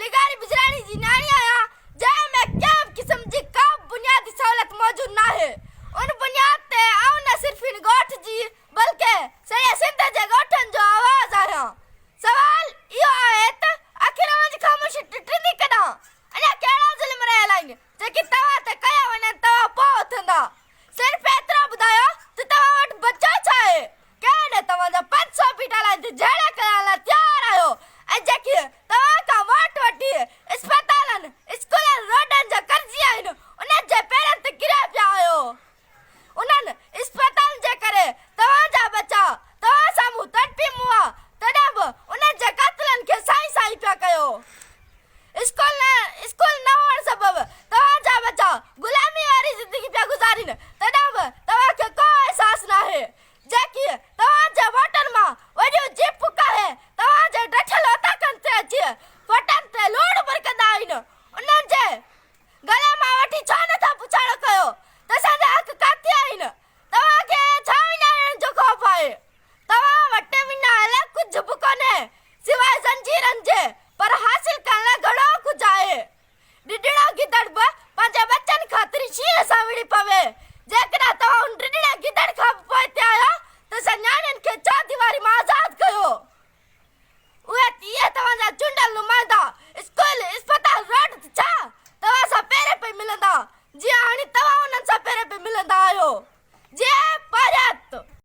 لغاري بجراڻي جي نياڻي آهيان جنهن ۾ ڪنهن به قسم جي ڪا به بنيادي سهولت موجود ناهي ان بنياد تي آئون نه صرف هن ڳوٺ جي بلڪه سڄي سنڌ.